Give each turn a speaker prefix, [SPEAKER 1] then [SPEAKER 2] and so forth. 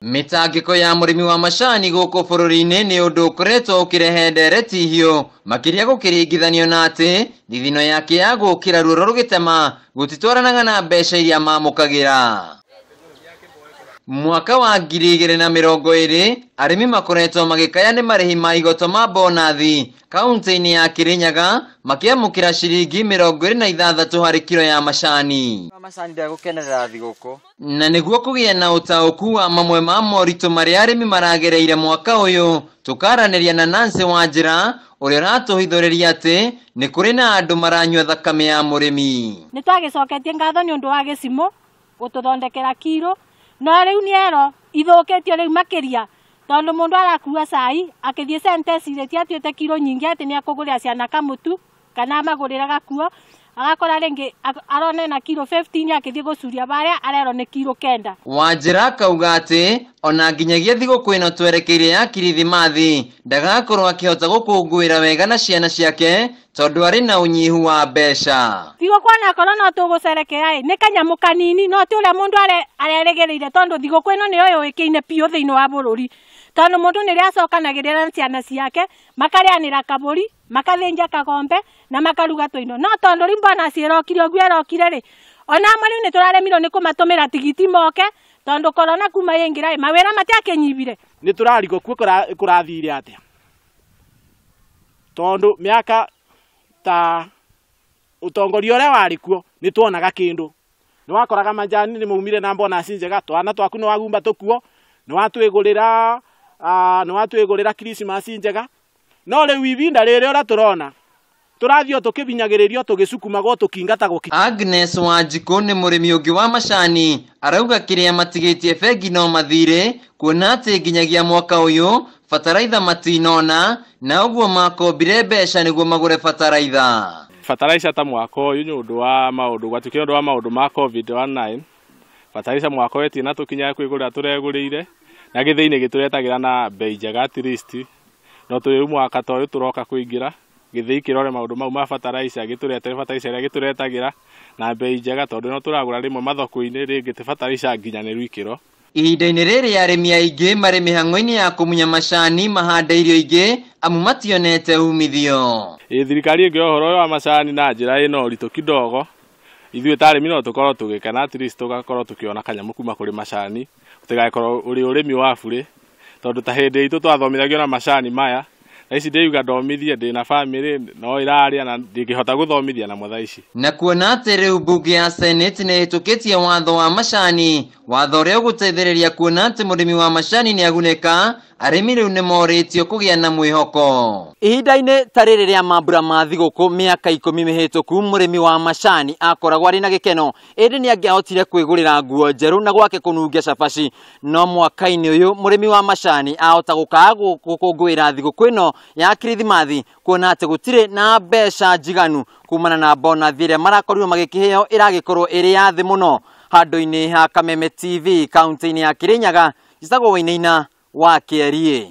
[SPEAKER 1] Mĩtangĩko ya mũrĩmi wa macani gũkũ bũrũri-inĩ nĩ ũndũ ũkoretwo ũkĩrehe ndereti hiũ makĩria gũkĩringithanio na atĩ thithino yake ya gũkĩra ruoro rũgĩtema gũtitwaranaga na mbeca iria mamũkagĩra. Mwaka wa 2020 arĩmi makoretwo magĩkaya nĩ marĩhi ma igoto ma bonathi kaunti-inĩ ya Kirinyaga makĩamũkĩra ciringi 26 harĩ kiro ya macani.
[SPEAKER 2] Macani ndegũkenerera thigũkũ.
[SPEAKER 1] Na nĩguo kũgĩa na ũtaũku wa mamwe ma moritũ marĩa arĩmi maragereire mwaka ũyũ, tũkaranĩria na Nancy Wanjĩra ũrĩa ũratũhithũrĩria atĩ nĩ kũrĩ na andũ maranyua thakame ya mũrĩmi.
[SPEAKER 3] Nĩ twagĩcoketie ngatho nĩ ũndũ wa gĩcimo gũtũthondekera kiro, no rĩu nĩ ero ithũkĩtio rĩu makĩria tondũ mũndũ arakua cai akĩthiĩ sentence atuĩte kiro nyingĩ atĩ nĩ akũgũrĩra ciana kamũtu kana amagũrĩra gakuo, agakora rĩngĩ arona na kiro 15 akĩthiĩ gũcuria barĩa arerwo nĩ kiro 9.
[SPEAKER 1] Wanjĩra akauga atĩ ona nginyagia thigũkũ ĩno twerekeire ya Kirithimathi ndagakorwo akĩhota gũkũngũĩra wega na ciana ciake tondũ arĩ na ũnyihu wa mbeca.
[SPEAKER 3] Thigũkũ onakorwo no tũgũcerekea ĩ nĩ kanyamũ kanini no ti ũrĩa mũndũ arerĩgĩrĩire tondũ thigũkũ ĩno nĩyo yũĩkaine biũ thĩinĩ wa bũrũri tondũ mũndũ nĩrĩa acokanagĩrĩra na ciana ciake makarĩanĩra kabũri makathĩnja kagombe na makaruga tũindo, no tondũ rĩu bonus ĩrokire ũguo ĩrokire rĩ ona amwe rĩu nĩtũraremirwo nĩ kũmatũmĩra tigiti moke tondũ korona kuma yaingĩra ĩ mawĩra matiakĩnyibire.
[SPEAKER 4] Nĩ tũrarigwo kuo kũrathire atĩa tondũ mĩaka ta ũtongoria ũrĩa warĩ kuo nĩ tuonaga kĩndũ, nĩ wakoraga majani nĩ maumire na bonus njega, twana twaku nĩ wagumba tũkuo, nĩ watwĩgũrĩra Christmas njega, no rĩu ibinda rĩrĩ ũrĩa tũrona tũrathiĩ tũkĩbinyagĩrĩrio tũgĩcukumagwo tũkĩingatagwo.
[SPEAKER 1] Agnes Wanjikũ nĩ mũrĩmi ũngĩ wa macani arauga kĩrĩa matigĩtie bengi no mathirĩ kuona atĩ nginyagia mwaka ũyũ bataraitha matinona na ũguo makombire mbeca nĩguo magũre bataraitha.
[SPEAKER 5] Bataraitha ta mwaka ũyũ nĩ ũndũ wa maũndũ gwatuĩkire ũndũ wa maũndũ ma COVID-19 bataraitha mwaka ũyũ ĩtina tũkinyaga kwĩgũrĩra tũregũrĩire na gĩthĩinĩ gĩtũretagĩra na bei njega at least, no tũrĩ mwaka ta ũyũ tũroka kũingĩra gĩthĩi kĩrore maũndũ mau ma bataraitha gĩtũretere bataraitha ĩrĩa gĩtũretagĩra na bei njega tondũ no tũragũra rĩmwe mathoko-inĩ rĩngĩ ti bataraitha nginyanĩru ikĩro.
[SPEAKER 1] Ihinda-inĩ rĩrĩ arĩmi aingĩ marĩ mĩhang'o-inĩ ya kũmunya macani mahande irio ingĩ amu mationete umithio.
[SPEAKER 5] Thirikari ĩngĩ ũhoro ũyũ wa macani na njĩra ĩna ũritũ kidogo ithuĩ ta arĩmi no tũkorwo tũgĩkena at least tũgakorwo tũkĩona kanyamũ kuma kũrĩ macani ũtigagĩkorwo ũrĩ ũrĩmi wa burĩ tondũ ta hĩndĩ itũ twathomithagio na macani maya thaa ici ndĩuga ndomithie ndĩna bamĩrĩ no ĩrarĩa na ndingĩhota gũthomithia namo thaa ici.
[SPEAKER 1] Na kuona atĩ rĩu mbunge ya Senate nĩ ĩhĩtũkĩtie watho wa macani, watho ũrĩa ũgũteithĩrĩria kuona atĩ mũrĩmi wa macani nĩ agunĩka, arĩmi rĩu nĩ morĩtio kũgĩa na mwĩhoko. Ihinda-inĩ ta rĩrĩ rĩa mambura ma thigũkũ mĩaka 10 mĩhĩtũku mũrĩmi wa macani akoragwo arĩ na gĩkeno ĩndĩ nĩ angĩahotire kwĩgũrĩra nguo njerũ na gwake kũnungia cabaci, no mwaka-inĩ ũyũ mũrĩmi wa macani ahota gũkaga gũkũngũĩra thigũkũ ĩno ya Kirithimathi kuona atĩ gũtirĩ na mbeca njiganu kumana na bonathi ĩrĩa marakorirwo magĩkĩheo ĩragĩkorwo ĩrĩ ya thĩ mũno. Handũ-inĩ ha Kameme TV kaunti-inĩ ya Kirinyaga, njĩtagwo Wainaina wa Kĩeriĩ.